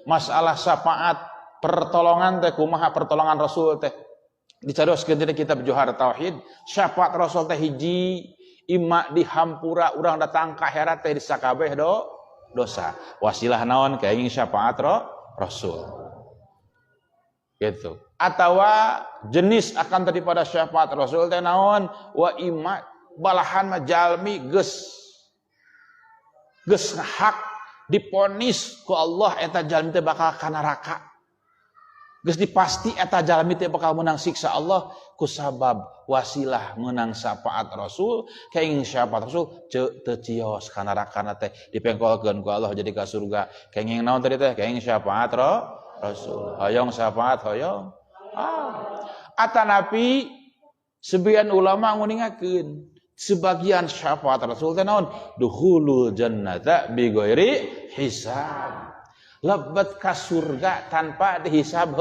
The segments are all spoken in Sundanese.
Masalah syafaat, pertolongan teh kumaha, pertolongan Rasul teh dicarioskeun dina kitab Johar Tauhid. Syafaat Rasul teh hiji, imma dihampura urang datang ka akhirat teh disakabeh dosa. Wasilah naon? Kenging syafaat Rasul gitu. Atawa jenis akan daripada syafaat Rasul teh naon? Wa imma balahan mah jalmi geus geus hak diponis ku Allah eta jalmi teh bakal ka neraka, geus dipasti eta jalmi teh bakal menang siksa Allah, ku sabab wasilah menang syafaat Rasul, kenging syafaat Rasul ceu teu cios ka neraka teh, dipengkolkeun ku Allah jadi ka surga. Kenging naon tadi teh? Kenging syafaat Rasul. Hoyong syafaat, hoyong. Ah, atanapi sebagian ulama nguningakeun sebagian syafaat Rasul teh naon? Dukhulul jannata bi ghairi hisab, lebet ka surga tanpa dihisab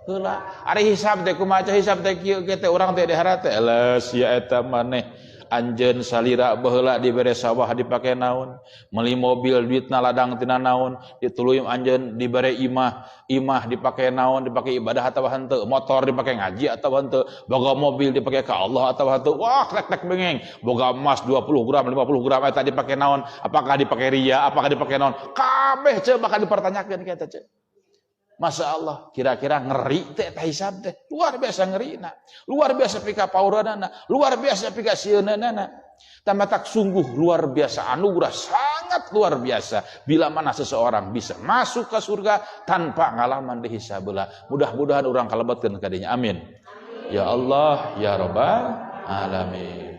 heula. Ari hisab teh kumaha? Hisab teh kieu teh, urang teh di teh eles ya, eta maneh anjeun salira baheula dibere sawah dipake naon, meuli mobil duitna ladang tina naon, dituluy anjeun dibere imah, imah dipake naon, dipake ibadah atau henteu, motor dipake ngaji atau henteu, boga mobil dipake ka Allah atau henteu, wah tek tek bengeng, boga emas 20 gram, 50 gram eta dipake naon, apakah dipake ria, apakah dipake naon, kabeh ceu bakal dipertanyakeun kita ceu. Masya Allah, kira-kira ngeri teh eta hisab teh. Luar biasa ngeri na. Luar biasa pika pauranana, luar biasa pika sieunana. Tak sungguh luar biasa anugerah, sangat luar biasa bila mana seseorang bisa masuk ke surga tanpa ngalaman dihisab. Mudah-mudahan urang kalebetkeun kadinya. Amin. Ya Allah ya Rabbal alamin.